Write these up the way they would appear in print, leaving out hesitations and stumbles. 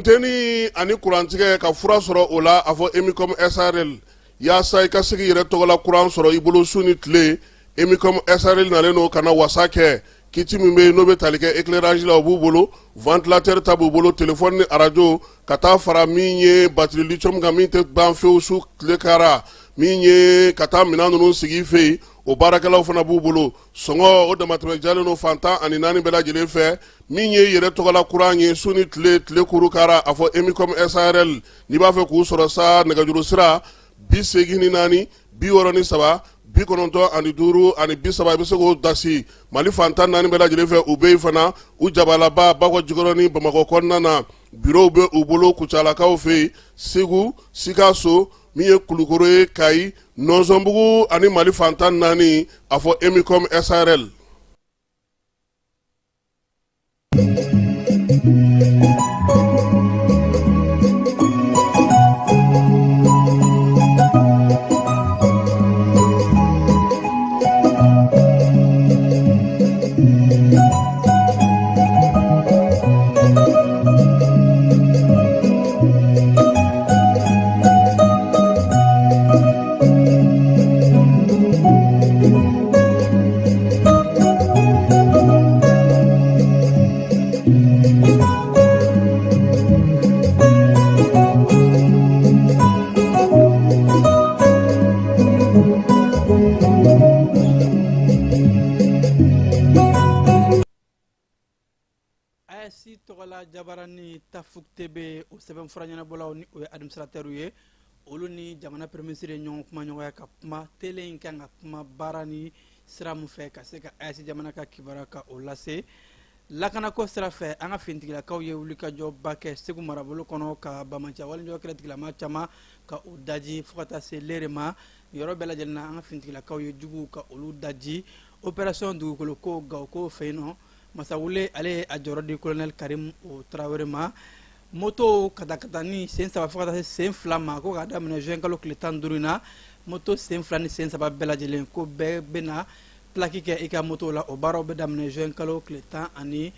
Funteni ani kurantigɛ ka fura sɔrɔ o la, a fɔ Emicom SARL. Yaasa i ka se k'i yɛrɛ tɔgɔla kuran sɔrɔ i bolo su ni tile, Emicom SARL nalen don ka na wasa kɛ. Kiti min bɛ yen n'o bɛ tali kɛ éclairage la, o b'u bolo, ventilateur ta b'u bolo, téléphone ni arajo, ka taa fara min ye batterie lithium kan min tɛ ban fewu su tile kara, min ye ka taa minɛn ninnu sigi i fɛ yen, o baarakɛlaw fana b'u bolo. Sɔngɔ o damatɛmɛ jalen don fan 14 bɛɛ lajɛlen fɛ. Min ye yɛrɛ tɔgɔla kuran ye su ni tile, tile kuru kara, a fɔ Emicom SARL. N'i b'a fɛ k'u sɔrɔ sa, nɛgɛjuru sira 84 63 95 30, i bɛ se k'o dasi Mali fan 14 bɛɛ lajɛlen fɛ. U bɛ yen fana, u jabalaba Bakɔ Jikɔrɔni Bamakɔ kɔnɔna na, bureau bɛ u bolo Kucalakaw fɛ yen, Segu, Sikaso, min ye Kulukoro ye, Kayi, Nɔnsɔnbugu ani Mali fan 14, a fɔ Emicom SARL. AES tɔgɔla jabarani Tafuk TV o sɛbɛnfura ɲɛnabɔlaw ni o ye administrateur ye, olu ni jamana premier ministre ye ɲɔgɔn kumaɲɔgɔnya ka kuma tele in kan ka kuma baara ni sira min fɛ ka se ka AES jamana ka kibaruya ka o lase. Lakanako sira fɛ, an ka finitigilakaw ye wulikajɔba kɛ Segu marabolo kɔnɔ ka banbaanciya walejugu kɛlɛ tigilama caman ka o daji fo ka taa se lere ma. Yɔrɔ bɛɛ lajɛlen na, an ka finitigilakaw ye juguw ka olu daji. Opération dugukolo ko Gawo fɛ yen nɔ, Masawule ale ye a jɔyɔrɔ di colonel Karim o Tarawele ma. Moto katakatani sen saba fo ka taa se sen fila ma, ko k'a daminɛ juin kalo tile 15 in na, moto sen fila ni sen saba bɛɛ lajɛlen, ko bɛɛ bɛna plaque kɛ i ka moto la. O baaraw bɛ daminɛ juin kalo tile 15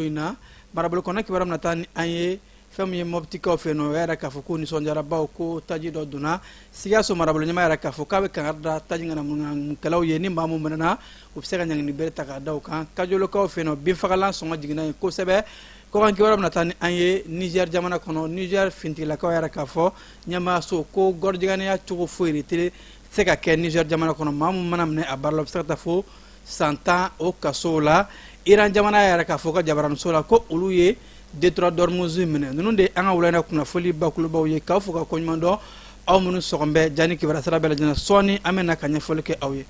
in na. Marabolo kɔnɔ kibaruya bɛna taa ni an ye fɛn min ye Mɔptikaw fɛ yen nɔ, o y'a yira k'a fɔ ko nisɔndiyara bawo ko taji dɔ donna Sikaso. Marabolo ɲɛmaa y'a yira k'a fɔ k'a bɛ kangari da taji ŋanamuŋanamukɛlaw ye, ni maa min minɛna, u bɛ se ka ɲangini bere ta k'a da u kan. Kajolokaw fɛ yen nɔ, binfagalan sɔngɔ jiginna yen kosɛbɛ. Kɔkan kibaruya bɛna taa ni an ye Niger jamana kɔnɔ. Niger finitigilakaw y'a yira k'a fɔ ɲɛmaayaso ko gɔrɔjiganiya cogo foyi de tɛ se ka kɛ Niger jamana kɔnɔ. Maa min mana minɛ a baara la, o bɛ se ka taa fo san 10 o kaso la. Iran jamana y'a yira k'a fɔ ka jabaraniso la ko olu ye détroit d'Ormuz minɛ. Ninnu de an ka wula in na kunnafoli bakurubaw ye. K'aw fo ka koɲuman dɔn, aw minnu sɔgɔn bɛ jani kibaruya sira bɛɛ lajɛlen na. Sɔɔni an bɛ na ka ɲɛfɔli kɛ aw ye.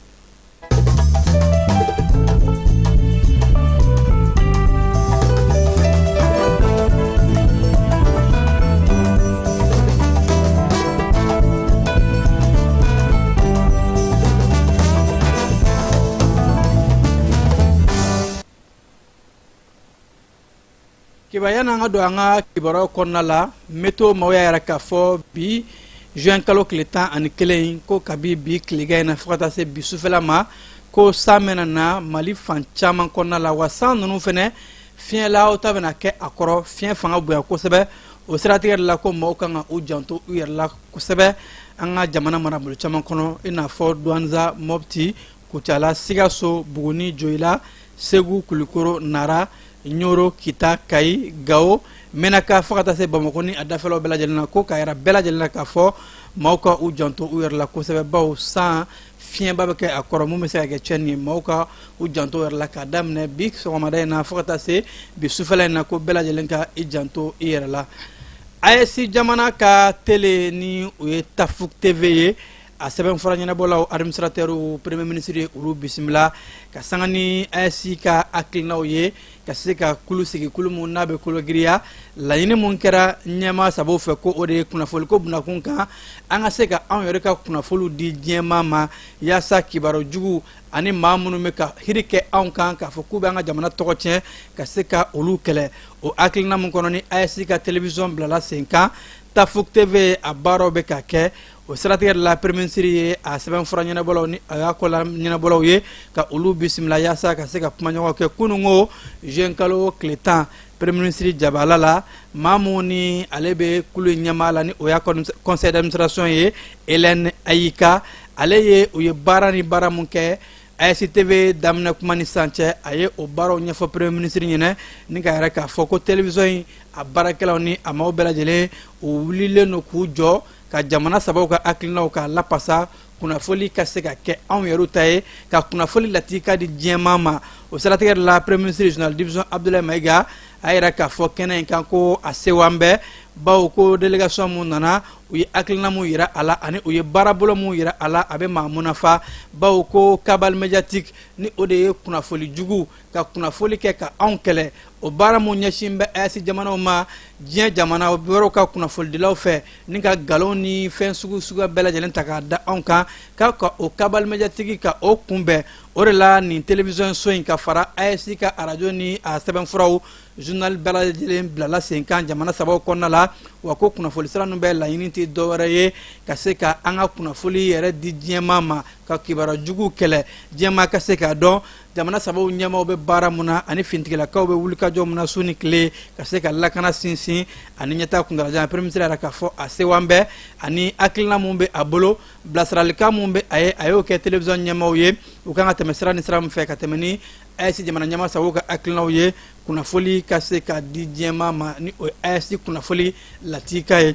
Kiba, yanni an ka don an ka kibaruyaw kɔnɔna la, météo maaw y'a yira k'a fɔ bi juin kalo tile 11 in, ko kabi bi tilegan in na fo ka taa se bi sufɛla ma, ko san bɛna na Mali fan caman kɔnɔna la. Wa san ninnu fɛnɛ, fiɲɛlaw ta bɛna kɛ a kɔrɔ, fiɲɛ fanga bonya kosɛbɛ. O siratigɛ de la, ko maaw kan ka u janto u yɛrɛ la kosɛbɛ an ka jamana marabolo caman kɔnɔ, i n'a fɔ Douentza, Mopti, Kucala, Sikaso, Buguni, Joyila, Segu, Kulikoro, Nara, Ɲoro, Kita, Kayi, Gawo, Menaka, fo ka taa se Bamakɔ ni a dafɛlaw bɛɛ lajɛlen na. Ko k'a yira bɛɛ lajɛlen na k'a fɔ maaw ka u janto u yɛrɛ la kosɛbɛ, bawo san fiɲɛba bɛ kɛ a kɔrɔ mun bɛ se ka kɛ tiɲɛni ye. Maaw ka u janto u yɛrɛ la k'a daminɛ bi sɔgɔmada in na fo ka taa se bi sufɛla in na, ko bɛɛ lajɛlen ka i janto i yɛrɛ la. AES jamana ka tele ni o ye Tafuk TV ye, a sɛbɛnfura ɲɛnabɔlaw administrateur, premier ministre ye olu bisimila ka sanga ni AES ka hakilinaw ye ka se ka kulu sigi, kulu mun n'a bɛ kolo giriya. Laɲini mun kɛra ɲɛmaa sabaw fɛ, ko o de ye kunnafoliko bunakun kan, an ka se ka anw yɛrɛ ka kunnafoliw di diɲɛmaa ma, yaasa kibaru jugu ani maa minnu bɛ ka hiri kɛ anw kan k'a fɔ k'u bɛ an ka jamana tɔgɔ tiɲɛ, ka se ka olu kɛlɛ. O hakilina mun kɔnɔ ni AES ka télévision bilala sen kan, Tafuk TV, a baaraw bɛ ka kɛ. O siratigɛ de la, premier ministre ye a sɛbɛnfura ɲɛnabɔlaw ni a y'a kɔla ɲɛnabɔlaw ye ka olu bisimila yaasa ka se ka kumaɲɔgɔn kɛ. Kununko juin kalo tile 10, Premier ministre jabala la, maa mun ni ale bɛ kulu in ɲɛmaa la, ni o y'a conseil d'administration ye, Hélène Ayika, ale ye u ye baara ni baara mun kɛ AES TV daminɛ kuma ni sisan cɛ, a ye o baaraw ɲɛfɔ Premier ministre ɲɛna, ni ka yɛrɛ k'a fɔ ko télévision in a baarakɛlaw ni a maaw bɛɛ lajɛlen, u wulilen don k'u jɔ ka jamana sabaw ka hakilinaw k'a lapasa, kunnafoli ka se ka kɛ anw yɛrɛ ta ye, ka kunnafoli latika di diɲɛmaa ma. O siratigɛ de la, Premier ministre général division Abdoulaye Maïga a yira k'a fɔ kɛnɛ in kan ko a sewan bɛɛ, bawo ko délégation mun nana, u ye hakilina mun yira a la ani u ye baarabolo mun yira a la, a bɛ maa munafa, bawo ko cabale médiatique, ni o de ye kunnafoli jugu ka kunnafoli kɛ ka anw kɛlɛ, o baara mun ɲɛsin bɛ AES jamanaw ma diɲɛ jamana wɛrɛw ka kunnafolidilaw fɛ, ni ka nkalon ni fɛn sugu suguya bɛɛ lajɛlen ta k'a da anw kan, k'a ka o cabale médiatique ka o kunbɛn. O de la nin télévision so in ka fara AES ka arajo ni a sɛbɛnfuraw journal bɛɛ lajɛlen bilala sen kan jamana sabaw kɔnɔna la. Wa ko kunnafoli sira ninnu bɛɛ laɲini tɛ dɔwɛrɛ ye ka se ka an ka kunnafoli yɛrɛ di diɲɛmaa ma, ka kibaruya juguw kɛlɛ, diɲɛmaa ka se k'a dɔn jamana sabaw ɲɛmaaw bɛ baara mun na ani finitigilakaw bɛ wulikajɔ mun na su ni tile, ka se ka lakana sinsin ani ɲɛtaa kuntalajan. Premier ministre yɛrɛ k'a fɔ a sewan bɛɛ ani hakilina mun bɛ a bolo, bilasiralikan mun bɛ a ye, a y'o kɛ télévision ɲɛmaaw ye, u kan ka tɛmɛ sira ni sira min fɛ ka tɛmɛ ni AES jamana ɲɛmaa sabaw ka hakilinaw ye, kunnafoli ka se ka di diɲɛmaa ma, ni o ye AES kunnafoli latika ye.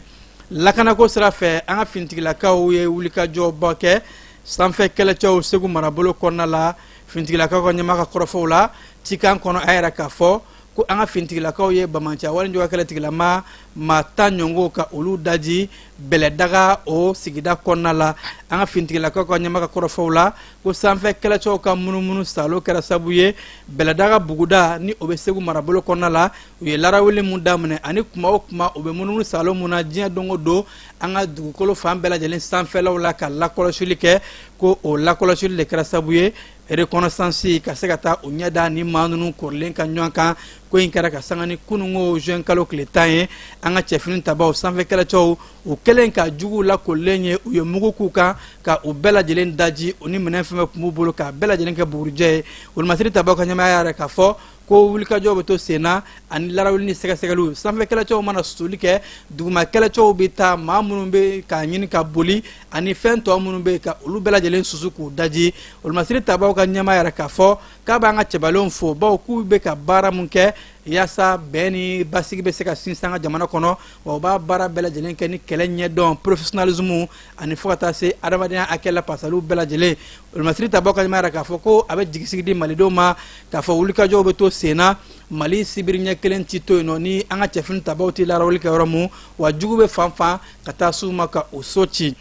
Lakanako sira fɛ, an ka finitigilakaw ye wulikajɔba kɛ sanfɛ kɛlɛcɛw Segu marabolo kɔnɔna la. Finitigilakaw ka ɲɛmaa ka kɔrɔfɔw la cikan kɔnɔ, a yɛrɛ k'a fɔ ko an ka finitigilakaw ye banbaanciya wale juguya kɛlɛ tigilama maa 10 ɲɔgɔn ka olu daji Bɛlɛdaga o sigida kɔnɔna la. An ka finitigilakaw ka ɲɛmaa ka kɔrɔfɔw la, ko sanfɛ kɛlɛcɛw ka munumunu salo kɛra sabu ye Bɛlɛdaga buguda, ni o bɛ Segu marabolo kɔnɔna la, u ye larawuli mun daminɛ ani kuma o kuma u bɛ munumunu salo mun na diɲɛ don o don an ka dugukolo fan bɛɛ lajɛlen sanfɛlaw la ka lakɔlɔsili kɛ, ko o lakɔlɔsili de kɛra sabu ye reconnaissance ka se ka taa u ɲɛ da ni maa ninnu korilen ka ɲɔgɔn kan. Ko in kɛra ka sanga ni kununko juin kalo tile 10 ye. An ka cɛfini tabaw sanfɛ kɛlɛcɛw, u kɛlen ka juguw lakolilen ye, u ye mugu k'u kan ka u bɛɛ lajɛlen daji, u ni minɛn fɛn fɛn tun b'u bolo, k'a bɛɛ lajɛlen kɛ bugurijɛ ye. Wolomasiri tabaw ka ɲɛmaaya yɛrɛ k'a fɔ ko wulikajɔ bɛ to sen na ani larawuli ni sɛgɛsɛgɛliw. Sanfɛ kɛlɛcɛw mana susuli kɛ, duguma kɛlɛcɛw bɛ taa maa minnu bɛ k'a ɲini ka boli ani fɛn tɔ minnu bɛ ka olu bɛɛ lajɛlen susu k'u daji. Wolomasiri tabaw ka ɲɛmaa yɛrɛ k'a fɔ k'a b'an ka cɛbalenw fo, bawo k'u bɛ ka baara mun kɛ yaasa bɛn ni basigi bɛ se ka sinsin an ka jamana kɔnɔ, wa u b'a baara bɛɛ lajɛlen kɛ ni kɛlɛ ɲɛdɔn, professionnalisme, ani fo ka taa se adamadenya hakɛ lapasaliw bɛɛ lajɛlen. Wolomasiri tabaw ka ɲɛmaa yɛrɛ k'a fɔ ko a bɛ jigisigi di malidenw ma k'a fɔ wulikajɔw bɛ to sen na, Mali sibiri ɲɛ kelen ti to yen nɔ ni an ka cɛfini tabaw tɛ larawuli kɛ yɔrɔ mun, wa jugu bɛ fan fan ka taa s'u ma ka o so ci.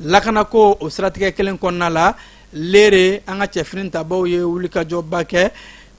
Lakanako o siratigɛ kelen kɔnɔna la, Lere, an ka cɛfini tabaw ye wulikajɔba kɛ.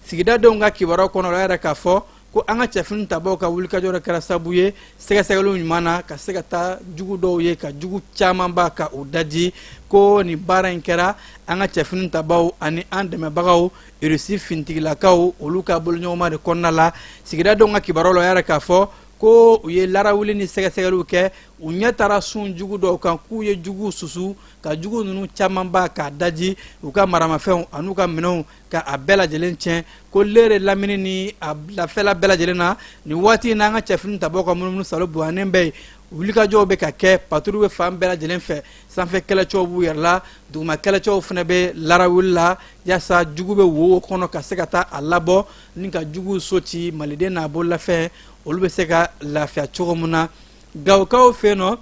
Sigidadenw ka kibaruya kɔnɔ, o yɛrɛ k'a fɔ ko an ka cɛfini tabaw ka wulikajɔ dɔ kɛra sabu ye sɛgɛsɛgɛliw ɲuman na ka se ka taa jugu dɔw ye, ka jugu camanba ka u daji. Ko nin baara in kɛra an ka cɛfini tabaw ani an dɛmɛbagaw Irisi finitigilakaw, olu ka boloɲɔgɔnma de kɔnɔna la. Sigidadenw ka kibaruya la, o yɛrɛ k'a fɔ ko u ye larawuli ni sɛgɛsɛgɛliw kɛ, u ɲɛ taara sun jugu dɔw kan, k'u ye jugu susu ka jugu ninnu camanba k'a daji, u ka maramafɛnw an'u ka minɛnw ka a bɛɛ lajɛlen tiɲɛ. Ko Lere lamini ni a lafɛla bɛɛ lajɛlen na nin waati in na, an ka cɛfini tabaw ka munumunu salo bonyanen bɛ yen, wulikajɔw bɛ ka kɛ, patrouille bɛ fan bɛɛ lajɛlen fɛ, sanfɛ kɛlɛcɛw b'u yɛrɛ la, duguma kɛlɛcɛw fana bɛ larawuli la yaasa jugu bɛ wo kɔnɔ ka se ka taa a labɔ ni ka juguw so ci, maliden n'a bololafɛn olu bɛ se ka lafiya cogo min na. Gawokaw fɛ yen nɔ,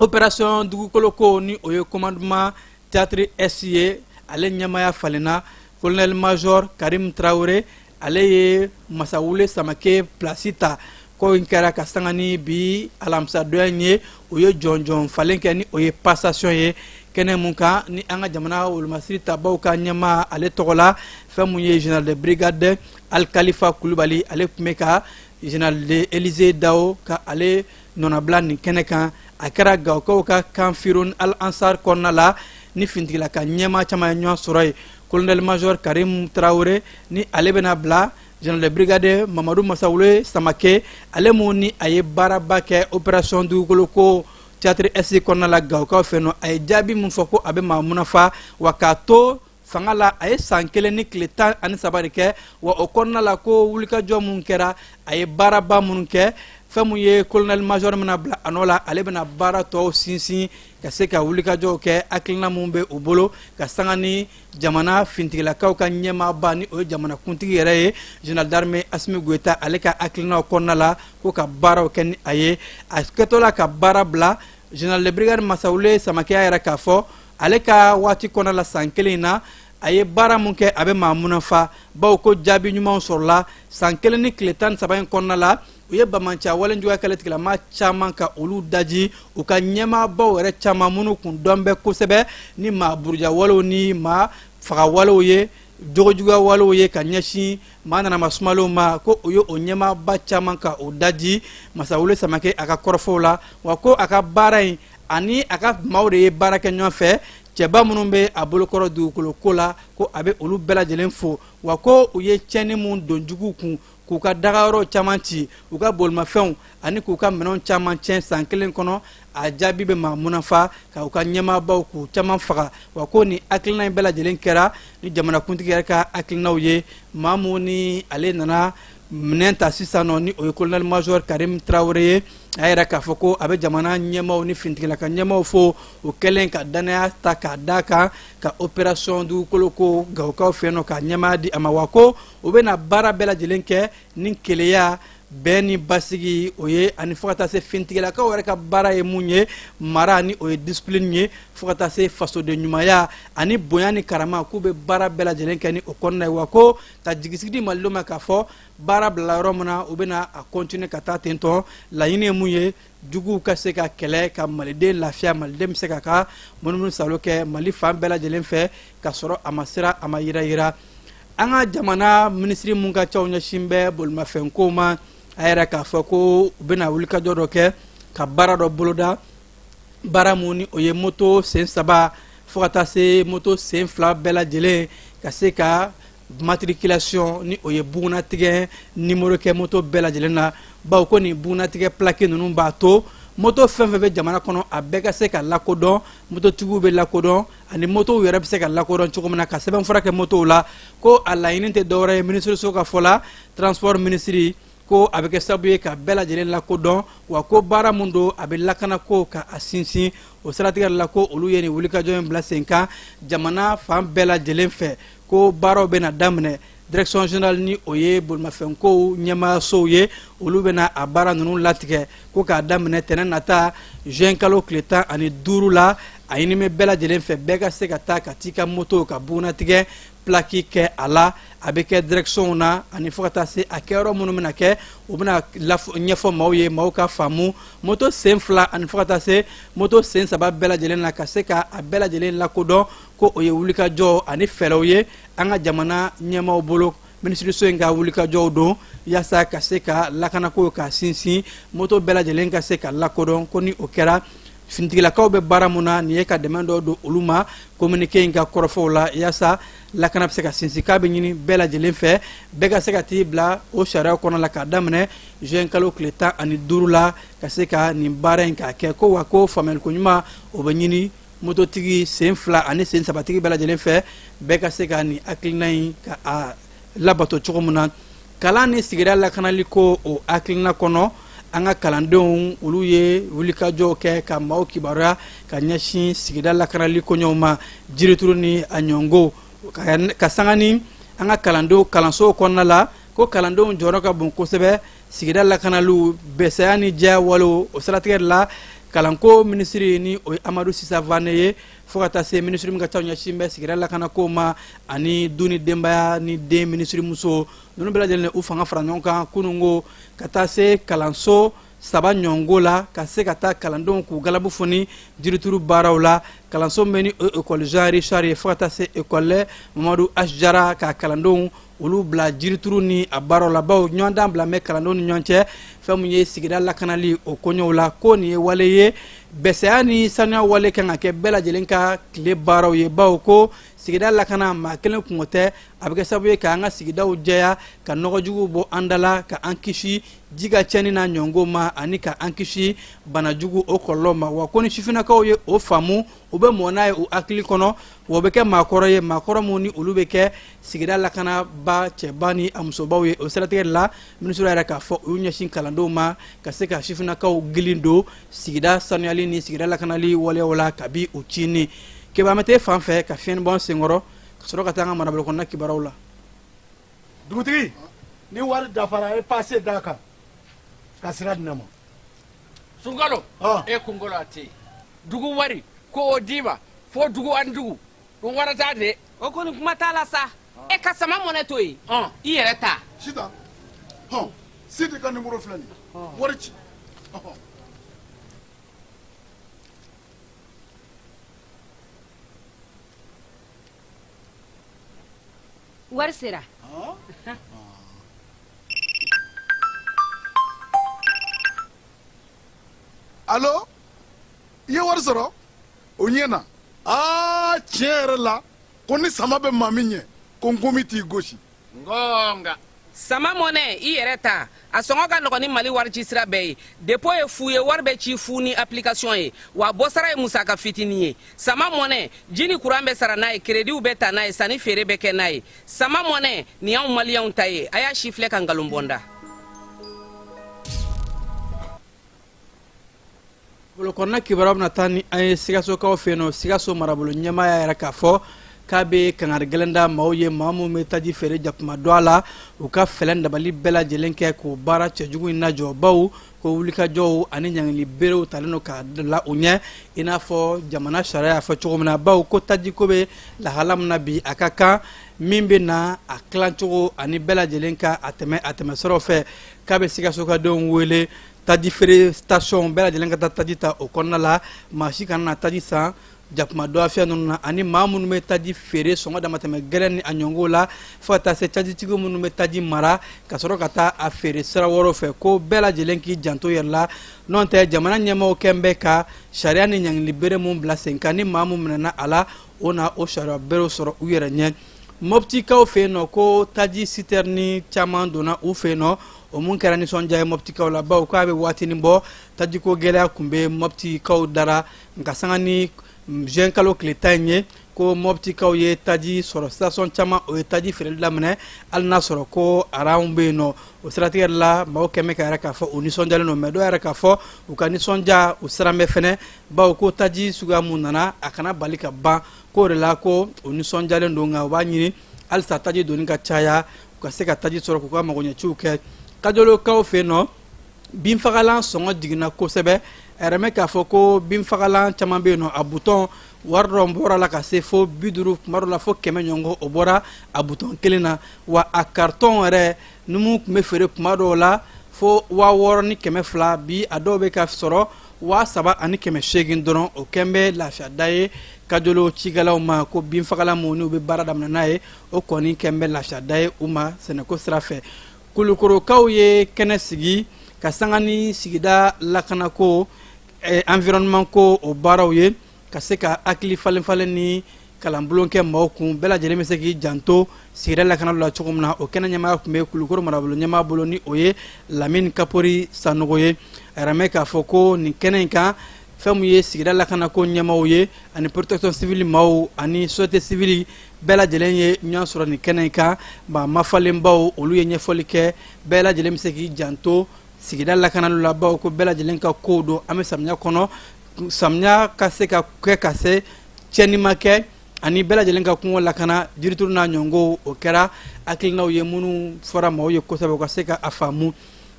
opération dugukolo ko, ni o ye commandement théâtre S ye, ale ɲɛmaaya falenna. Colonel major Karim Traoré, ale ye Masawule Samake place ta. Ko in kɛra ka sanga ni bi alamisadonya in ye. U ye jɔnjɔn falen kɛ, ni o ye passation ye kɛnɛ mun kan, ni an ka jamana wolomasiri tabaw ka ɲɛmaa ale tɔgɔ la, fɛn mun ye général de brigade Alikalifa Kulubali, ale tun bɛ ka général de Élysée Dao ka ale nɔnabila nin kɛnɛ kan. A kɛra Gawokaw ka camp Firon Al Ansar kɔnɔna la, ni finitigila ka ɲɛmaa caman ye ɲɔgɔn sɔrɔ yen. Colonel major Karim Traoré, ni ale bɛna bila général de brigade Mamadu Masawule Samake, ale mun ni a ye baaraba kɛ opération dugukolo ko théâtre S kɔnɔna la Gawokaw fɛ nɔ, a ye jaabi mun fɔ ko a bɛ maa munafa wa k'a to fanga la, a ye san 1 ni tile 13 de kɛ. Wa o kɔnɔna la, ko wulikajɔ mun kɛra, a ye baaraba minnu kɛ, fɛn mun ye colonel major bɛna bila a nɔ la, ale bɛna baara tɔw sinsin ka se ka wulikajɔw kɛ. Hakilina mun bɛ u bolo ka sanga ni jamana fintigilakaw ka ɲɛmaaba, ni o ye jamana kuntigi yɛrɛ ye, général d'armée Assimi Goïta, ale ka hakilinaw kɔnɔna la, ko ka baaraw kɛ ni a ye. A kɛtɔ la ka baara bila, général de brigade Masawule Samakɛ y'a yɛrɛ k'a fɔ ale ka waati kɔnɔna la, san 1 in na, a ye baara mun kɛ, a bɛ maa munafa, bawo ko jaabi ɲumanw sɔrɔla. San 1 ni tile 13 in kɔnɔna la, u ye bamanciya wale juguya kɛlɛ tigilama caman ka olu daji, u ka ɲɛmaabaw yɛrɛ caman minnu kun dɔn bɛ kosɛbɛ ni maa buruja walew ni maa faga walew ye, jogojuguya walew ye ka ɲɛsin maa nanama sumalenw ma, ko o ye o ɲɛmaaba caman ka o daji, Masawule Samakɛ a ka kɔrɔfɔw la. Wa ko a ka baara in ani a ka maaw de ye baara kɛ ɲɔgɔn fɛ, cɛba minnu bɛ a bolokɔrɔ dugukolo ko la, ko a bɛ olu bɛɛ lajɛlen fo. Wa ko u ye tiɲɛni mun don juguw kun, k'u ka dagayɔrɔw caman ci, u ka bolimafɛnw ani k'u ka minɛnw caman tiɲɛ san 1 kɔnɔ, a jaabi bɛ maa munafa, ka u ka ɲɛmaabaw k'u caman faga. Wa ko nin hakilina in bɛɛ lajɛlen kɛra ni jamanakuntigi yɛrɛ ka hakilinaw ye. Maa mun ni ale nana minɛn ta sisan nɔ, ni o ye colonel major Karim Traoré ye, a yɛrɛ k'a fɔ ko a bɛ jamana ɲɛmaaw ni finitigilaka ɲɛmaaw fo o kɛlen ka danaya ta k'a d'a kan ka opération dugukolo ko Gawokaw fɛ yen nɔ, ka ɲɛmaaya di a ma. Wa ko u bɛna baara bɛɛ lajɛlen kɛ ni keleya, bɛn ni basigi o ye, ani fo ka taa se finitigilakaw yɛrɛ ka baara ye mun ye, mara ni o ye discipline ye, fo ka taa se fasoden ɲumanya ani bonya ni karama, k'u bɛ baara bɛɛ lajɛlen kɛ ni o kɔnɔna ye. Wa ko ka jigisigi di malidenw ma k'a fɔ baara bila yɔrɔ min na, u bɛna a continuer ka taa ten tɔ. Laɲini ye mun ye? Juguw ka se ka kɛlɛ ka maliden lafiya, maliden bɛ se ka ka munumunu salo kɛ Mali fan bɛɛ lajɛlen fɛ ka sɔrɔ a ma sira, a ma yira yira. An ka jamana minisiri mun ka caw ɲɛsin bɛ bolimafɛnko ma, a yɛrɛ k'a fɔ ko u bɛna wulikajɔ dɔ kɛ ka baara dɔ boloda, baara mun ni o ye moto sen 3 fo ka taa se moto sen 2 bɛɛ lajɛlen ka se ka matriculation, ni o ye bugunnatigɛ nimoro kɛ moto bɛɛ lajɛlen na, bawo ko nin bugunnatigɛ plaque ninnu b'a to moto fɛn fɛn bɛ jamana kɔnɔ, a bɛɛ ka se ka lakodɔn, mototigiw bɛ lakodɔn ani motow yɛrɛ bɛ se ka lakodɔn cogo min na, ka sɛbɛnfura kɛ motow la. Ko a laɲini tɛ dɔwɛrɛ ye, minisiriso ka fɔ la, transport minisiri ko a bɛ kɛ sababu ye ka bɛɛ lajɛlen lakodɔn. Wa ko baara mun don, a bɛ lakana ko ka a sinsin. O siratigɛ la, ko olu ye nin wulikajɔ in bila sen kan jamana fan bɛɛ lajɛlen fɛ, ko baaraw bɛna daminɛ. Direction générale, ni o ye bolimafɛnkow ɲɛmaayasow ye, olu bɛna a baara ninnu latigɛ, ko k'a daminɛ tɛnɛ nata juin kalo tile 15 la. A ɲini bɛ bɛɛ lajɛlen fɛ, bɛɛ ka se ka taa ka t'i ka moto ka bugunnatigɛ plaque kɛ a la. A bɛ kɛ direction na ani fo ka taa se a kɛyɔrɔ minnu bɛna kɛ, u bɛna ɲɛfɔ maaw ye, maaw ka faamu, moto sen 2 ani fo ka taa se moto sen 3 bɛɛ lajɛlen na, ka se ka a bɛɛ lajɛlen lakodɔn. Ko o ye wulikajɔ ani fɛɛrɛw ye an ka jamana ɲɛmaaw bolo, minisiriso in ka wulikajɔw don yaasa ka se ka lakanako ka sinsin, moto bɛɛ lajɛlen ka se ka lakodɔn. Ko ni o kɛra, finitigilakaw bɛ baara mun na nin ye, ka dɛmɛ dɔ don olu ma, communiqué in ka kɔrɔfɔw la, yaasa lakana bɛ se ka sinsin. K'a bɛ ɲini bɛɛ lajɛlen fɛ, bɛɛ ka se ka t'i bila o sariya kɔnɔ la, k'a daminɛ juin kalo tile 15 la, ka se ka nin baara in k'a kɛ. Ko wa ko faamuyaliko ɲuman o bɛ ɲini mototigi sen 2 ani sen 3tigi bɛɛ lajɛlen fɛ, bɛɛ ka se ka nin hakilina in ka a labato cogo min na. Kalan ni sigida lakanali ko o hakilina kɔnɔ, an ka kalandenw olu ye wulikajɔw kɛ ka maaw kibaruya ka ɲɛsin sigida lakanali koɲɛw ma, jirituru ni a ɲɔngo, ka sanga ni an ka kalandenw kalansow kɔnɔna la, ko kalandenw jɔyɔrɔ ka bon kosɛbɛ sigida lakanaliw, bɛsɛya ni diya walew. O siratigɛ de la, kalanko minisiri, ni o ye Amadu Sisa Vane ye, fo ka taa se minisiri min ka ca ɲɛsin bɛ sigida lakanako ma ani du ni denbaya ni den minisiri muso ninnu bɛɛ lajɛlen, u fanga fara ɲɔgɔn kan kununko ka taa se kalanso 3 ɲɔngo la, ka se ka taa kalandenw k'u galabu foni jirituru baaraw la. Kalanso min ni o ye école Jean Richard ye, fo ka taa se école Mamadu H Jara, ka kalandenw olu bila jirituru ni a baaraw la, bawo ɲɔgɔndan bila bɛ kalandenw ni ɲɔgɔn cɛ fɛn mun ye sigida lakanali o koɲɛw la. Ko nin ye wale ye, bɛsɛya ni sanuya wale kan ka kɛ bɛɛ lajɛlen ka tile baaraw ye, bawo ko Sigida lakana maa kelen kunko tɛ, a bɛ kɛ sababu ye k'an ka sigidaw jɛya, ka nɔgɔjuguw bɔ an da la, ka an kisi ji ka tiɲɛni n'a ɲɔngo ma, ani ka an kisi banajugu o kɔlɔlɔ ma. Wa ko ni sifinnakaw ye o faamu, u bɛ mɔ n'a ye u hakili kɔnɔ, wa u bɛ kɛ maakɔrɔ ye, maakɔrɔ minnu ni olu bɛ kɛ sigida lakanaba cɛba ni a musobaw ye. O siratigɛ de la, minisiri yɛrɛ k'a fɔ u y'u ɲɛsin kalandenw ma ka se ka sifinnakaw gili don sigida sanuyali ni sigida lakanali waleyaw la kabi u cinin. Keba, an bɛ t'e fan fɛ ka fiɲɛni bɔ an senkɔrɔ ka sɔrɔ ka taa an ka marabolo kɔnɔna kibaruyaw la. Dugutigi, ni wari dafara, e pase d'a kan ka sira di ne ma. Sunkalo, e kunkolo a tɛ yen. Dugu wari ko o d'i ma fo dugu ani dugu dun wara t'a de. O kɔni kuma t'a la sa. E ka sama mɔnɛ to yen, i yɛrɛ ta. Sitan, hɔn, Sidi ka nimoro filɛ nin ye, wari ci. Wari sera. Alo, i ye wari sɔrɔ? O ɲɛna. Aa, tiɲɛ yɛrɛ la, ko ni sama bɛ maa min ɲɛ, ko nkomi t'i gosi. Ngonga. Sama mɔnɛ, i yɛrɛ ta, a sɔngɔ ka nɔgɔn ni Mali warici sira bɛɛ ye. Dépôt ye fu ye, wari bɛ ci fu ni application ye, wa bɔsara ye musaka fitinin ye. Sama mɔnɛ, ji ni kuran bɛ sara n'a ye, kerediw bɛ ta n'a ye, sanni feere bɛ kɛ n'a ye. Sama mɔnɛ nin y'anw maliyɛnw ta ye. A y'a si filɛ ka nkalon bɔ n da. Bolokɔnɔna kibaruya bɛna taa ni an ye Sikasokaw fɛ yen nɔ. Sikaso marabolo ɲɛmaa y'a yira k'a fɔ k'a bɛ kangari gɛlɛn da maaw ye, maa minnu bɛ taji feere jakuma don a la, u ka fɛɛrɛ dabali bɛɛ lajɛlen kɛ k'o baara cɛjugu in lajɔ, bawo ko wulikajɔw ani ɲangili berew talen don k'a la u ɲɛ, i n'a fɔ jamana sariya y'a fɔ cogo min na, bawo ko tajiko bɛ lahala min na bi, a ka kan min bɛ na a tilancogo ani bɛɛ lajɛlen ka a tɛmɛ a tɛmɛsiraw fɛ. K'a bɛ Sikasokadenw wele taji feere station bɛɛ lajɛlen ka taa taji ta o kɔnɔna la, maa si kana na taji san jakuma dɔgɔfiyɛ ninnu na, ani maa minnu bɛ taji feere sɔngɔ damatɛmɛ gɛlɛn ni a ɲɔngow la, fo ka taa se tajitigiw minnu bɛ taji mara ka sɔrɔ ka taa a feere sira wɛrɛw fɛ, ko bɛɛ lajɛlen k'i janto yɛrɛ la. N'o tɛ, jamana ɲɛmaaw kɛn bɛ ka sariya ni ɲangili bere mun bila sen kan, ni maa min minɛna a la, o na o sariya berew sɔrɔ u yɛrɛ ɲɛ. Mɔptikaw fɛ yen nɔ, ko taji sitɛrini caman donna u fɛ yen nɔ, o mun kɛra nisɔndiya ye mɔptikaw la, bawo k'a bɛ waatinin bɔ tajiko gɛlɛya tun bɛ mɔptikaw dara. Nka sanga ni juin kalo tile 10 in ye, ko mɔptikaw ye taji sɔrɔ station caman, o ye taji feereli daminɛ, hali n'a sɔrɔ ko aranw bɛ yen nɔ. O siratigɛ la, maaw kɛmɛ ka yɛrɛ k'a fɔ u nisɔndiyalen don, mɛ dɔw yɛrɛ k'a fɔ u ka nisɔndiya, u siran bɛ fɛnɛ, bawo ko taji suguya mun nana, a kana bali ka ban. K'o de la ko u nisɔndiyalen don, nka u b'a ɲini halisa taji donni ka caya, u ka se ka taji sɔrɔ k'u ka magoɲɛciw kɛ. Kajolokaw fɛ yen nɔ, binfagalan sɔngɔ jiginna kosɛbɛ. A yɛrɛ mɛn k'a fɔ ko binfagalan caman bɛ yen nɔ, a butɔn wari dɔ bɔra la ka se fo 50, kuma dɔ la fo 100 ɲɔgɔn, o bɔra a butɔn kelen na. Wa a karitɔn yɛrɛ ni mun tun bɛ feere kuma dɔw la fo 6200, bi a dɔw bɛ ka sɔrɔ 3800 dɔrɔn. O kɛn bɛ lafiya da ye Kajolo cikɛlaw ma, ko binfagalan mun n'u bɛ baara daminɛ n'a ye, o kɔni kɛn bɛ lafiya da ye u ma sɛnɛko sira fɛ. Kulukorokaw ye kɛnɛ sigi ka sanga ni sigida lakanako, environnement ko o baaraw ye, ka se ka hakili falen falen ni kalanbulon kɛ maaw kun, bɛɛ lajɛlen bɛ se k'i janto sigida lakana la cogo min na. O kɛnɛ ɲɛmaaya tun bɛ Kulukoro marabolo ɲɛmaa bolo, ni o ye Lamini Kapori Sanogo ye. A yɛrɛ mɛn k'a fɔ ko nin kɛnɛ in kan, fɛn min ye sigida lakanako ɲɛmaaw ye, ani protection civile maaw ani société civile bɛɛ lajɛlen ye ɲɔgɔn sɔrɔ nin kɛnɛ in kan. Maa mafalenbaw olu ye ɲɛfɔli kɛ, bɛɛ lajɛlen bɛ se k'i janto sigida lakanali la, bawo ko bɛɛ lajɛlen ka kow don. An bɛ samiya kɔnɔ, samiya ka se ka kɛ ka se tiɲɛni ma kɛ, ani bɛɛ lajɛlen ka kungo lakana, jirituru n'a ɲɔngow. O kɛra hakilinaw ye minnu fɔra maaw ye kosɛbɛ, u ka se ka a faamu.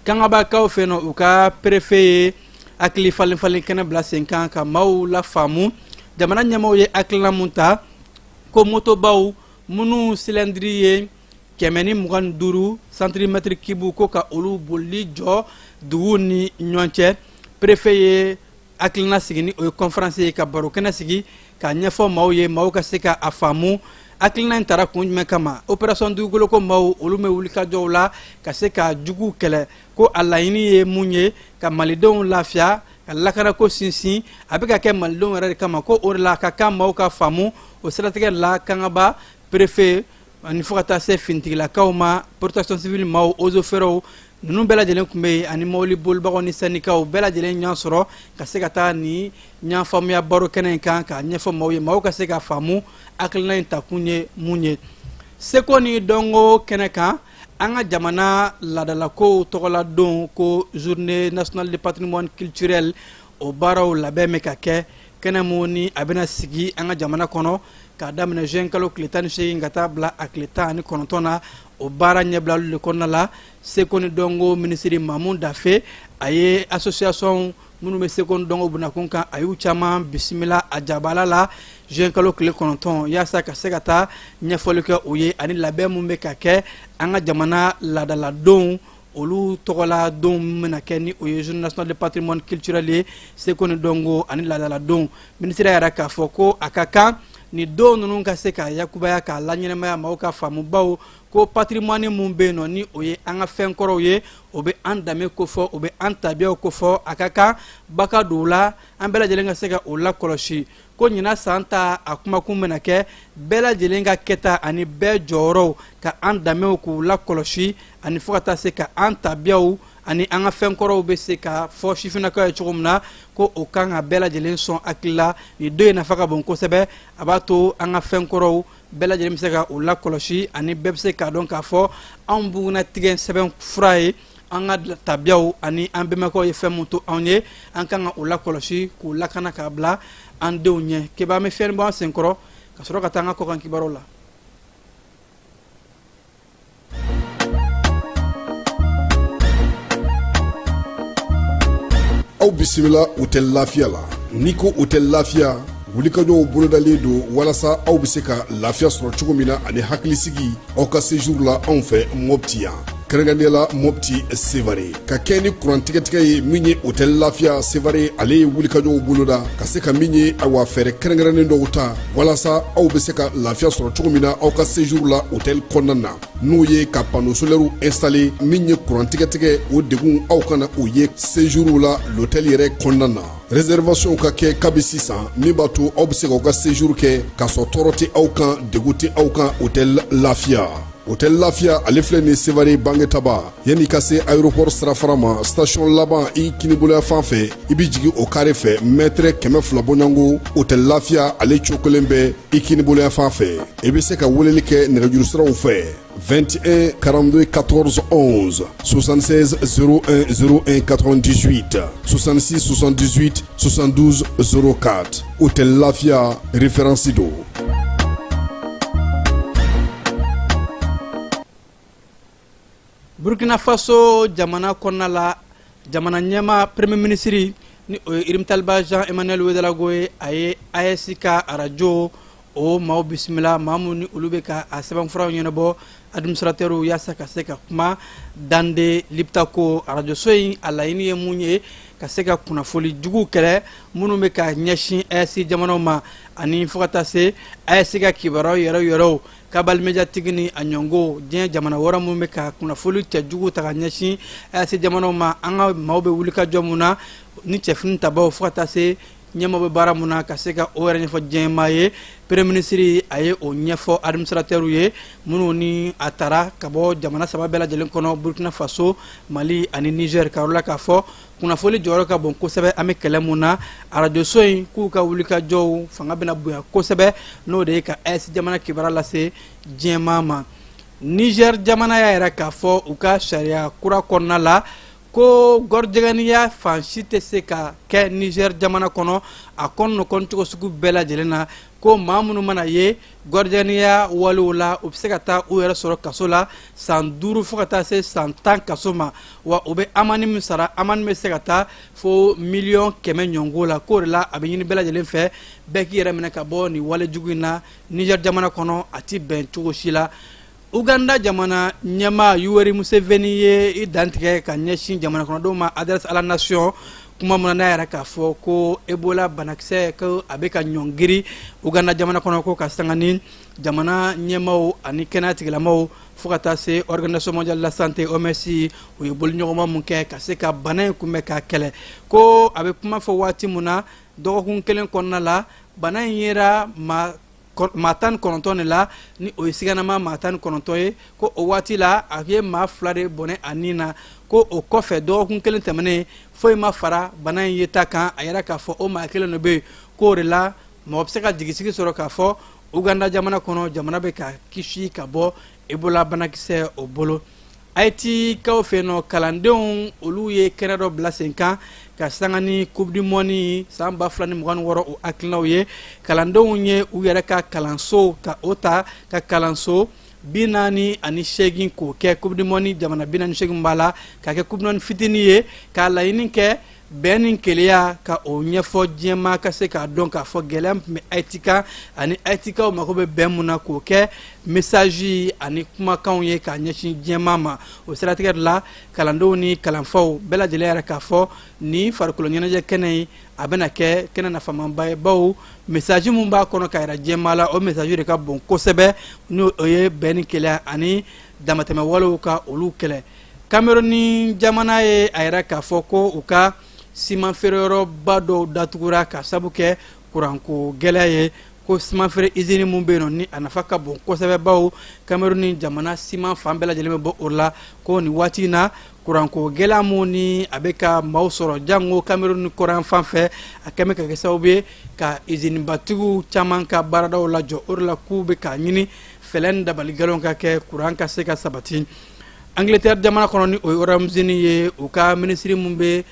Kangabakaw fɛ yen nɔ, u ka préfet ye hakili falen falen kɛnɛ bila sen kan ka maaw lafaamu jamana ɲɛmaaw ye hakilina mun ta, ko motobaw minnu cylindre ye 125 centimètre cube, ko ka olu bolili jɔ dugu ni ɲɔgɔn cɛ. Préfet ye hakilina sigi ni o ye conférence ye, ka baro kɛnɛ sigi k'a ɲɛfɔ maaw ye, maaw ka se ka a faamu hakilina in tara kun jumɛn kama. Opération dugukolo ko maaw, olu bɛ wulikajɔw la ka se ka jugu kɛlɛ, ko a laɲini ye mun ye? Ka malidenw lafiya. ka lakanako sinsin, a bɛ ka kɛ malidenw yɛrɛ de kama, ko o de la a ka kan maaw ka faamu. O siratigɛ la, Kangaba préfet ani fo ka taa se finitigilakaw ma, protection civile maaw, eaux et forêts, ninnu bɛɛ lajɛlen tun bɛ yen, ani mobili bolibagaw ni sɛndikaw bɛɛ lajɛlen ɲɔgɔn sɔrɔ ka se ka taa ni ɲɔgɔn faamuya baro kɛnɛ in kan, k'a ɲɛfɔ maaw ye, maaw ka se ka faamu hakilina in takun ye mun ye. Seko ni dɔnko kɛnɛ kan, an ka jamana laadalakow tɔgɔladon ko Journée nationale de patrimoine culturel, o baaraw labɛn bɛ ka kɛ. Kɛnɛ mun ni a bɛna sigi an ka jamana kɔnɔ k'a daminɛ juin kalo tile 18 ka taa bila a tile 19 na, o baara ɲɛbilali de kɔnɔna la, seko ni dɔnko minisiri Mamu Dafe, a ye association minnu bɛ seko ni dɔnko bunakun kan, a y'u caman bisimila a jabala la juin kalo tile 9, yaasa ka se ka taa ɲɛfɔli kɛ u ye ani labɛn mun bɛ ka kɛ an ka jamana laadaladenw olu tɔgɔla don bɛna kɛ, ni o ye Journée nationale de patrimoine culturel ye, seko ni dɔnko ani laadaladenw. Minisiri yɛrɛ k'a fɔ ko a ka kan ni don ninnu ka se ka yakubaya k'a laɲɛnamaya, maaw ka faamubaw ko patrimoine mun bɛ yen nɔ, ni o ye an ka fɛn kɔrɔw ye, o bɛ an danbe kofɔ, o bɛ an tabiyaw kofɔ, a ka kan baka don la an bɛɛ lajɛlen ka se ka o lakɔlɔsi. Ko ɲinan san ta a kumakun bɛna kɛ bɛɛ lajɛlen ka kɛta ani bɛɛ jɔyɔrɔw ka an danbew k'u lakɔlɔsi, ani fo ka taa se ka an tabiyaw ani an ka fɛn kɔrɔw bɛ se ka fɔ sifinnakaw ye cogo min na, ko o kan ka bɛɛ lajɛlen sɔn hakili la. Nin don in nafa ka bon kosɛbɛ, a b'a to an ka fɛn kɔrɔw bɛɛ lajɛlen bɛ se ka o lakɔlɔsi, ani bɛɛ bɛ se k'a dɔn k'a fɔ anw bugunnatigɛ sɛbɛn fura ye an ka tabiyaw ani an bɛnbakɛw ye fɛn mun to anw ye, an kan ka o lakɔlɔsi k'o lakana k'a bila an denw ɲɛ. Keba, an bɛ fɛn bɔ an senkɔrɔ ka sɔrɔ ka taa an ka kɔkan kibaruw la. Aw bisimila Hôtel Lafiya la. N'i ko Hôtel Lafiya, wulikajɔw bolodalen don walasa aw bɛ se ka lafiya sɔrɔ cogo min na ani hakilisigi aw ka séjour la anw fɛ Mopti yan, kɛrɛnkɛrɛnnenya la Mopti Sevare. Ka kɛ ni kuran tigɛtigɛ ye min ye, Hôtel Lafiya Sevare ale ye wulikajɔw boloda ka se ka min ye, awa, fɛɛrɛ kɛrɛnkɛrɛnnen dɔw ta walasa aw bɛ se ka lafiya sɔrɔ cogo min na aw ka séjour la hôtel kɔnɔna na, n'o ye ka panneau solaire installé. Min ye kuran tigɛtigɛ, o degun aw kana o ye séjour la l'hôtel yɛrɛ kɔnɔna na. Réservation ka kɛ kabi sisan, min b'a to aw bɛ se k'aw ka séjour kɛ k'a sɔrɔ tɔɔrɔ tɛ aw kan, degun tɛ aw kan. Hôtel Lafiya, Hôtel Lafiya ale filɛ nin Sevare Bangetaba, yanni ka se aéroport sirafara ma, station laban i kiniboloya fan fɛ, i bɛ jigin o carré fɛ, mètre 200 bɔɲɔgɔnko, Hôtel Lafiya ale cokolen bɛ i kiniboloya fan fɛ. I bɛ se ka weleli kɛ nɛgɛjuru siraw fɛ: 21 42 14 11, 76 01 01 98, 66 78 72 04. Hôtel Lafiya, référence don. Burkina Faso jamana kɔnɔna la, jamana ɲɛma premier ministre, ni o ye Rimtalba Jean Emmanuel Ouédraogo ye, a ye AES ka arajo o maaw bisimila, maa minnu ni olu bɛ ka a sɛbɛnfuraw ɲɛnabɔ, administrateurs, yaasa ka se ka kuma Dande Liptako. Arajoso in a laɲini ye mun ye? Ka se ka kunnafoli juguw kɛlɛ minnu bɛ ka ɲɛsin AES jamanaw ma, ani fo ka taa se AES ka kibaruyaw yɛrɛ yɛrɛw, cabale médiatique ni a ɲɔngo, diɲɛ jamana wɛrɛ minnu bɛ ka kunnafoli cɛjugu ta ka ɲɛsin AES jamanaw ma, an ka maaw bɛ wuli ka jɔ mun na ni cɛfini tabaw, fo ka taa se ɲɛmaaw bɛ baara mun na, ka se ka o yɛrɛ ɲɛfɔ diɲɛmaa ye. Premier ministre a ye o ɲɛfɔ administrateurs ye minnu ni a taara ka bɔ jamana saba bɛɛ lajɛlen kɔnɔ, Burkina Faso, Mali ani Niger, ka yɔrɔ la k'a fɔ kunnafoli jɔyɔrɔ ka bon kosɛbɛ an bɛ kɛlɛ mun na. Arajoso in k'u ka wulikajɔw fanga bɛna bonya kosɛbɛ, n'o de ye ka AES jamana kibaruya lase diɲɛmaa ma. Niger jamana y'a yɛrɛ k'a fɔ u ka sariya kura kɔnɔna la ko gɔrɔjɛgɛniya fan si tɛ se ka kɛ Niger jamana kɔnɔ, a kɔnɔ kɔn cogo sugu bɛɛ lajɛlen na, ko maa minnu mana ye gɔrɔjɛgɛniya walew la, u bɛ se ka taa u yɛrɛ sɔrɔ kaso la san 5 fo ka taa se san 10 kaso ma, wa u bɛ amani min sara, amani bɛ se ka taa fo 100 000 000 ɲɔngo la. K'o de la a bɛ ɲini bɛɛ lajɛlen fɛ, bɛɛ k'i yɛrɛ minɛ ka bɔ nin wale jugu in na Niger jamana kɔnɔ, a ti bɛn cogo si la. Uganda jamana ɲɛmaa Yoweri Museveni ye i dantigɛ ka ɲɛsin jamana kɔnɔdenw ma, adresse à la nation. Kuma min na n'a yɛrɛ k'a fɔ ko Ebola banakisɛ ko a bɛ ka ɲɔngiri Uganda jamana kɔnɔ, ko ka sanga ni jamana ɲɛmaaw ani kɛnɛya tigilamaw fo ka taa se Organisation mondiale de la santé, OMS, u ye boliɲɔgɔnma mun kɛ ka se ka bana in kunbɛn k'a kɛlɛ. Ko a bɛ kuma fɔ waati mun na, dɔgɔkun kelen kɔnɔna la, bana in yera maa 19 de la, ni o ye siganama maa 19 ye. Ko o waati la, a ye maa fila de bɔnɛ a nin na. Ko o kɔfɛ, dɔgɔkun kelen tɛmɛnen, foyi ma fara bana in yeta kan. A yɛrɛ k'a fɔ o maa kelen de bɛ yen. K'o de la, mɔgɔ bɛ se ka jigisigi sɔrɔ k'a fɔ Uganda jamana kɔnɔ, jamana bɛ ka kisi ka bɔ Ebola banakisɛ o bolo. Haïtikaw fɛ yen nɔ, kalandenw olu ye kɛnɛ dɔ bila sen kan ka sanga ni Coupe du monde san 2026 o hakilinaw ye. Kalandenw ye u yɛrɛ ka kalanso ka o ta ka kalanso 48 k'o kɛ Coupe du monde jamana 48 b'a la, k'a kɛ Coupe du monde fitinin ye, k'a laɲini kɛ bɛn ni keleya ka o ɲɛfɔ diɲɛma ka se k'a dɔn k'a fɔ gɛlɛya min tun bɛ Haïti kan ani Haïtikaw mako bɛ bɛn mun na, k'o kɛ message ani kumakanw ye k'a ɲɛsin diɲɛma ma. O siratigɛ de la, kalandenw ni kalanfaw bɛɛ lajɛlen yɛrɛ k'a fɔ nin farikolo ɲɛnajɛ kɛnɛ in, a bɛna kɛ kɛnɛ nafamaba ye, bawo message mun b'a kɔnɔ ka yira diɲɛma la, o message de ka bon kosɛbɛ, n'o o ye bɛn ni keleya ani damatɛmɛwalew ka olu kɛlɛ. Cameroun jamana ye a yira k'a fɔ ko u ka siman feereyɔrɔba dɔw datugura ka sabu kɛ kuranko gɛlɛya ye. Ko siman feere izini mun bɛ yen nɔ, ni a nafa ka bon kosɛbɛ, bawo Cameroun jamana siman fan bɛɛ lajɛlen bɛ bɔ o la, ko nin waati in na, kuranko gɛlɛya mun ni a bɛ ka maaw sɔrɔ jango Cameroun kɔrɔn fan fɛ, a kɛlen bɛ ka kɛ sababu ye ka izinibatigiw caman ka baaradaw lajɔ. O de la, k'u bɛ k'a ɲini fɛɛrɛ ni dabali gɛlɛnw ka kɛ, kuran ka se ka sabati. Angleterre jamana kɔnɔ, ni o ye Royaume-Uni ye, u ka minisiri mun bɛ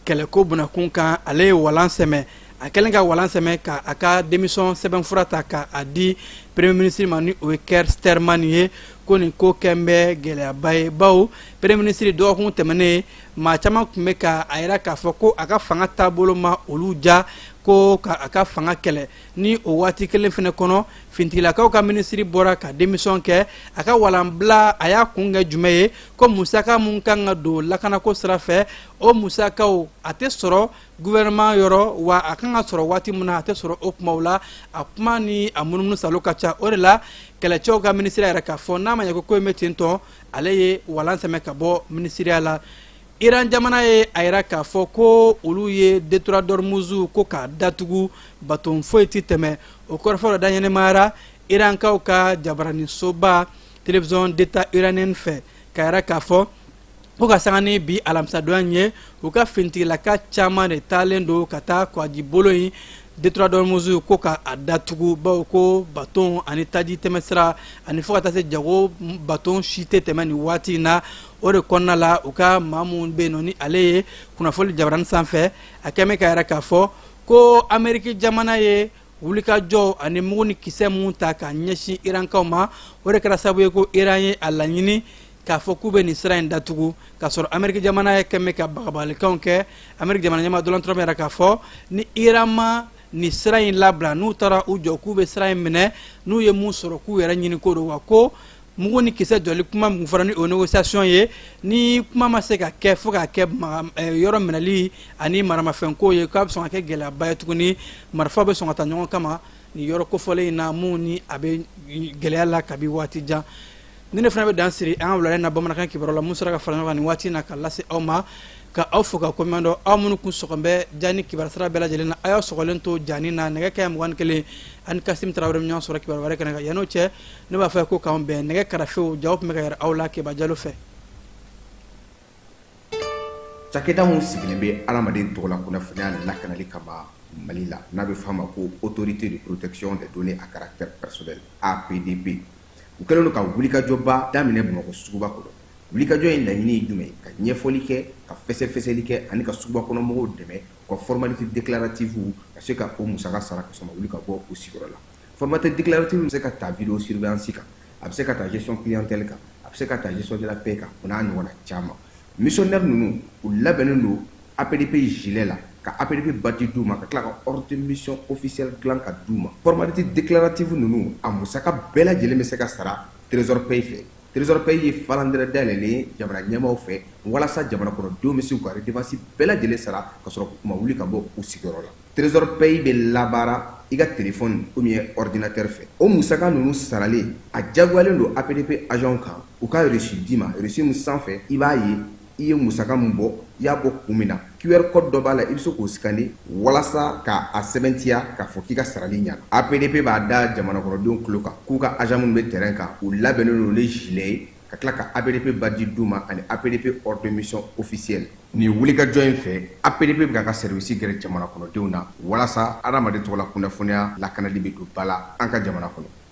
kɛlɛko bunakun kan, ale ye walan sɛmɛ. A kɛlen ka walan sɛmɛ ka a ka démission sɛbɛnfura ta ka a di premier ministre ma, ni o ye Keir Starmer ye, ko nin ko kɛn bɛ gɛlɛyaba ye, bawo premier ministre, dɔgɔkun tɛmɛnen, maa caman tun bɛ ka a yira k'a fɔ ko a ka fanga taabolo ma olu ja, ko ka a ka fanga kɛlɛ. Ni o waati kelen fana kɔnɔ, fintigilakaw ka minisiri bɔra ka démission kɛ. A ka walanbila, a y'a kun kɛ jumɛn ye? Ko musaka mun kan ka don lakanako sira fɛ, o musakaw a tɛ sɔrɔ gouvernement yɔrɔ wa, a kan ka sɔrɔ waati min na, a tɛ sɔrɔ o kumaw la. A kuma ni a munumunu salo ka ca. O de la, kɛlɛcɛw ka minisiri yɛrɛ k'a fɔ n'a ma ɲɛ ko ko in bɛ ten tɔ, ale ye walan sɛmɛ ka bɔ minisiriya la. Iran jamana ye a yira k'a fɔ ko olu ye détroit d'Ormuz ko k'a datugu, baton foyi tɛ tɛmɛ. O kɔrɔfɔ dɔ da ɲɛnɛmayara Irankaw ka jabaranisoba télévision d'État iranienne fɛ, k'a yira k'a fɔ ko ka sanga ni bi alamisadon ye, u ka finitigilaka caman de taalen don ka taa kwaji bolo in détroit d'Ormuz ko ka a datugu, bawo ko baton ani taji tɛmɛsira ani fo ka taa se jago baton si tɛ tɛmɛ nin waati in na. O de kɔnɔna la, u ka maa mun bɛ yen nɔ, ni ale ye kunnafoni jabarani sanfɛ, a kɛn bɛ ka yɛrɛ k'a fɔ ko Ameriki jamana ye wulikajɔ ani mugu ni kisɛ mun ta ka ɲɛsin Irankaw ma, o de kɛra sababu ye ko Iran ye a laɲini k'a fɔ k'u bɛ nin sira in datugu, k'a sɔrɔ Ameriki jamana ye kɛn bɛ ka bagabagalikanw kɛ. Ameriki jamana ɲɛmaa Donald Trump yɛrɛ k'a fɔ ni Iran ma nin sira in labila, n'u taara u jɔ k'u bɛ sira in minɛ, n'u ye mun sɔrɔ, k'u yɛrɛ ɲini ko don wa. Ko mugu ni kisɛ jɔli kuma mun fɔra, ni o négociation ye, ni kuma ma se ka kɛ fo k'a kɛ yɔrɔ minɛli ani maramafɛnko ye, k'a bɛ sɔn ka kɛ gɛlɛyaba ye tuguni, marifa bɛ sɔn ka taa ɲɔgɔn kama nin yɔrɔ kofɔlen in na, mun ni a bɛ gɛlɛya la kabi waati jan. Ni ne fana bɛ dan siri an ka wulada in na bamanankan kibaru la mun sera ka fara ɲɔgɔn kan nin waati in na ka lase aw ma, ka aw fo ka koɲuman dɔn. Aw minnu kun sɔgɔn bɛ jani kibaru sira bɛɛ lajɛlen na, a y'aw sɔgɔlen to jani na. Nɛgɛ kɛ 21, ani Kasim Tarawele bɛ ɲɔgɔn sɔrɔ kibaru wɛrɛ kɛnɛ kan. Yan'o cɛ, ne b'a fɔ ko k'an bɛn. Nɛgɛ karafew jaw tun bɛ ka yɛrɛ aw la Keba Jalo fɛ. Cakɛda min sigilen bɛ adamaden tɔgɔla kunnafoniya lakanali kama Mali la, n'a bɛ f'a ma ko Autorité de protection des données à caractère personnel, APDP, u kɛlen don ka wulikajɔba daminɛ Bamakɔ suguba kɔnɔ. Wulikajɔ in laɲini ye jumɛn ye? Ka ɲɛfɔli kɛ, ka fɛsɛfɛsɛli kɛ ani ka suguba kɔnɔ mɔgɔw dɛmɛ u ka formalité déclarative ka se ka o musaka sara ka sɔrɔ wuli ka bɔ u sigiyɔrɔ la. Formalité déclarative bɛ se ka ta vidéo surveillance kan, a bɛ se ka ta gestion clientèle kan, a bɛ se ka ta gestion de la paie kan, o n'a ɲɔgɔnna caman. Missionnaire ninnu, u labɛnnen don APDP gilet la, ka APDP badge d'u ma, ka tila ka ordre de mission officielle dilan ka d'u ma. Formalité déclarative ninnu, a musaka bɛɛ lajɛlen bɛ se ka sara Trésor Pay fɛ. Trésor Pay ye falandɛrɛ dayɛlɛlen ye jamana ɲɛmaaw fɛ walasa jamana kɔnɔdenw bɛ se k'u ka redevance bɛɛ lajɛlen sara ka sɔrɔ u ma wuli ka bɔ u sigiyɔrɔ la. Trésor Pay bɛ labaara i ka téléphone ou bien ordinateur fɛ. O musaka ninnu saralen, a jagoyalen don APDP agent kan u ka reçu d'i ma, reçu min sanfɛ i b'a ye i ye musaka min bɔ, i y'a bɔ kun min na. QR code dɔ b'a la, i bɛ se k'o scanner walasa k'a sɛbɛntiya k'a fɔ k'i ka sarali ɲɛna. APDP b'a da jamanakɔnɔdenw tulo kan k'u ka agent minnu bɛ terrain kan, u labɛnnen don ni gilet ye, ka tila ka APDP badge d'u ma ani APDP ordre de mission officiel. Nin wulikajɔ in fɛ, APDP bɛ k'a ka service gɛrɛ jamana kɔnɔdenw na walasa adamaden tɔgɔla kunnafoniya lakanali bɛ don ba la an ka jamana kɔnɔ.